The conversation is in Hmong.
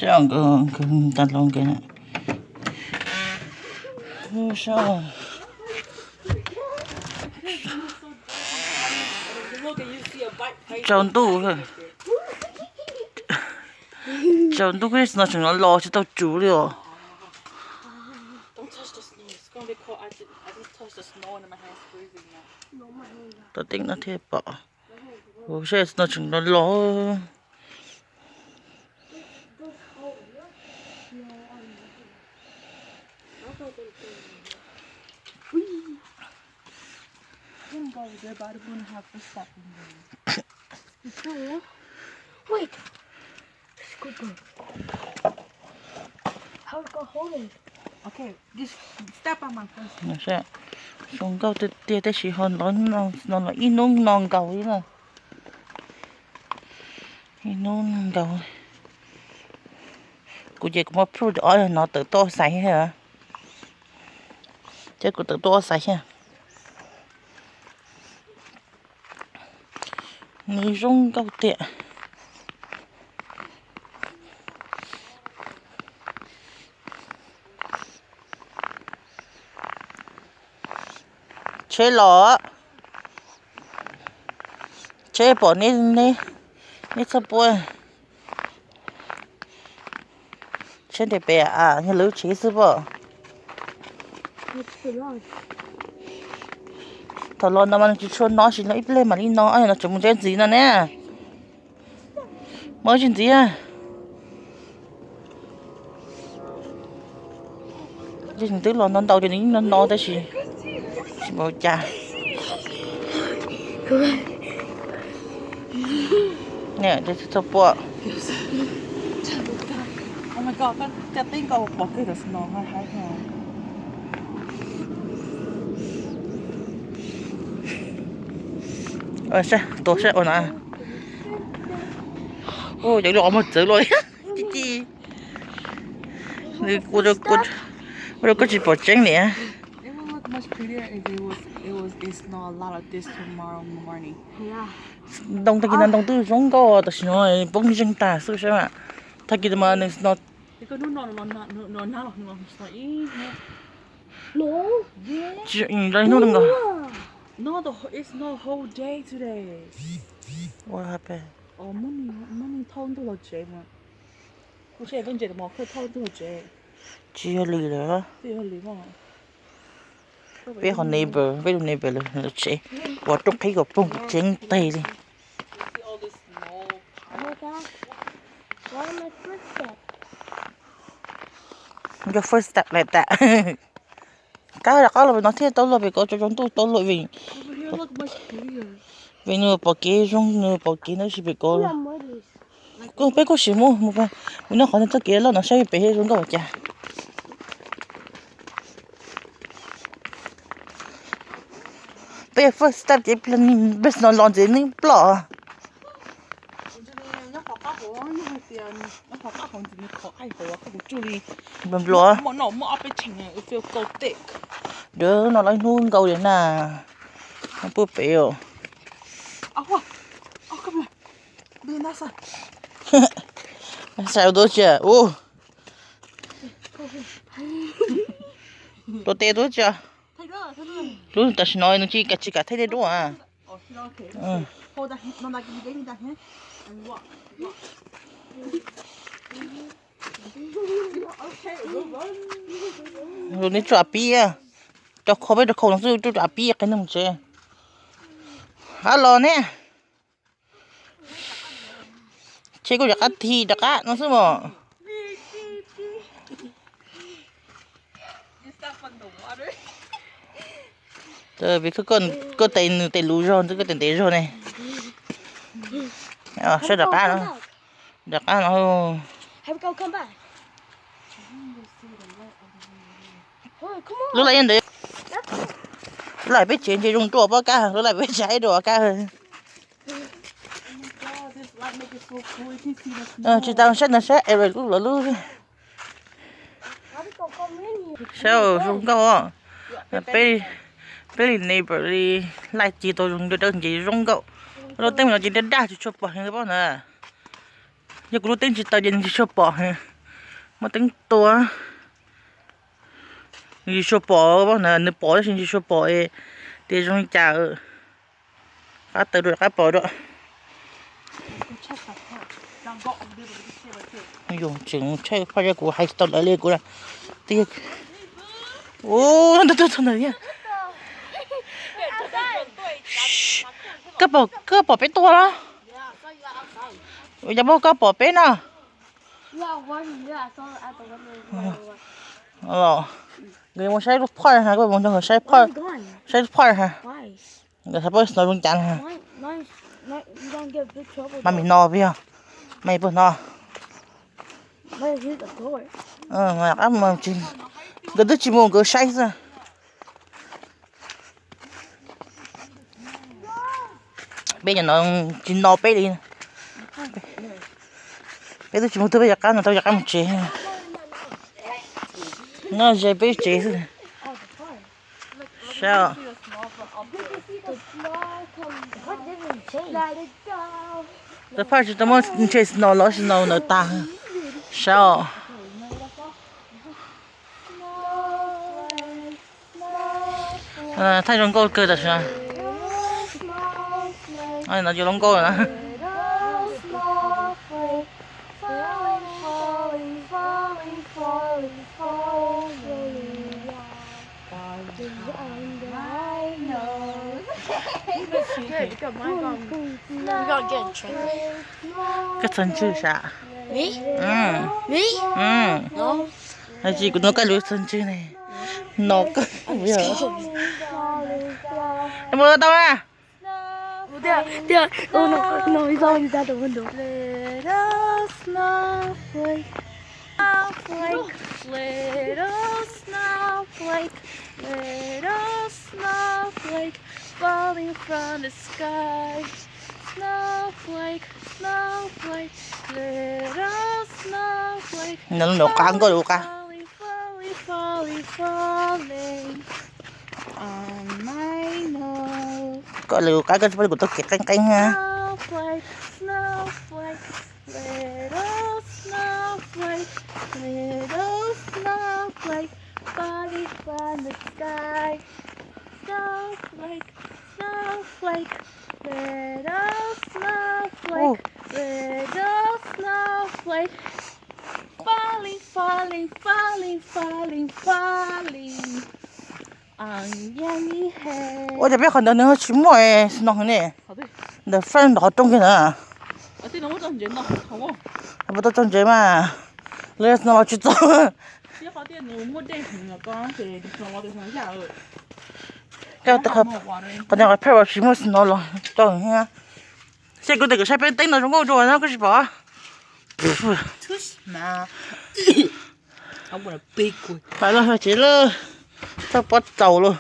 Nkawd tas los nkawd tsaus ntuj, tsaus ntuj no tseem los los tsis tau tsuv li os. Tom teeb no thiaj pom. Ua seb no tseem los los. Wait. It's good girl. How to hold it? Okay, just step on my foot. Zoo nkauj tiag tiag tab sis ho los no los ib hnub no nkaus li na. Ib hnub no nkaus. Kuv ces kuv muab plhuj ob no tawm tuaj xaiv thiab. Ces kuv tawm tuaj xaiv thiab. Nws zoo nkauj tiag. Tsheb los, tsheb pom neb, neb txhob puab. Tsheb nres pem, yog lawv tsheb xwb pob. Thaum los no mas nws tsis tshua no, sis no ib pliag mam li no, no tseem mus ntseb ntxiv no ne. Muaj tsis ntxiv. Twb los no ntau ces nws yeej no no tab sis tsis mus cas. Txhob puab. Tuag sab ua no. Ua cov lub qhov muag txawv luaj li. Ci ci. Ua rau koj tsis pom tseeb li. Ntoo tag kis no ntoo twb zoo nkauj tam sim no poob zeeg tag xwb sab. Tag kis mas nws no. Tsis los ib hnub nkaus. Tsis yog li lawm. Peb ho neighbor, peb lub neighbor lawv tsev, ua rooj qhib kom poob tseeb teg li. Your first step like that. Kab rov qab los pem no thiaj tau luaj pem ko, tsaus ntuj tau luaj vim, vim nws pom kev zoo, nws pom kev tab sis pem ko. Kuj peb kuj sim mus, mus nyob qhov txoj kev loj no saib pem zoo nkauj ua cas. Peb first step ces peb no los ntxiv neeb ploj. Nplua. Dawb no los ib hnub nkaus li na. Pub pem os. Sai ua tuab tsi ua. Tuav tes tuab tsi. Lub tam sim no nws tsis kam, tsis kam thaij dej duab. Zoo neb tsuj av pib, rau khau peb rau khau no xwb, tsuj av pib qe neeg tsev. Ab los ne. Tsheb kuj rov qab thim rov qab no xwb mos. Koj tes nws tes luv zog, koj tes ntev zog ne. Saib rov qab no, rov qab no. Lub laij yeej ntawd. Lub laij peb tsev ntse zoo dua pob kab, lub laij peb tsev dua kab. Tsis tau saib ntawd, saib lub lub. Saib zoo nkauj. Peb li neighbor li laij ci tau zoo dawb ntse zoo nkauj. Lub teeb no ces daj daj tsis tshua pom heev pob ntawd. Yog kuv lub teeb tsis tau ces tsis tshua pom heev. Muaj teeb tua. Tsis tshua pom, nws pom tab sis tsis tshua pom tias zoo li cas. Qab taw rau qab pom rau. Yus tseem tshaib phaj, kuv hais tsis tau lawv li kuv. Ub, ntawd, ntawd, ntawd. Koj pom, koj pom peb tua los? Yog muaj koj pom peb no. Nkawd mus saib lub phaj, koj mus nrog nkawd saib phaj, saib lub phaj ha. Nkawd xav paub snow zoo cas na. Mas mim no peb yog, mas puas hnov? Nkawd twb tsis mus, nkawd saib xwb. Peb cov no tsis no peb li. Peb twb tsis mus twg, peb cov qab no tau cov qab mus tsev. No ze peb tsev xwb. Saib os. Tus phaj tsis tau muaj ntshe snow los snow ntawd tag. Saib os. Thaij zoo nkauj kawg tam sim no. No yuav zoo nkauj na. Koj txog ntswg sav? Tsis, kuv nug koj lus txog ntswg ne. No koj, mus tau na. Nws lub nraum qab, nkauj lub qab. Koj lub qab koj tsis paub li kuv tau kev qeeb qeeb na. Ua cas peb qhov ntawd nws ho tsis muaj snow ne? Ntawm front ntawm qhov rooj kiag ntawd. Puas tau txog ntsev mas, lawv snow los tsis txog. Qhov ntawd qhov phaj uas tsis muaj snow los tau. Xyov kuv tias kuv saib peb teeb no zoo nkauj dua no koj tsis pom. Pab los tsev lawm, txog pob txaus lawm.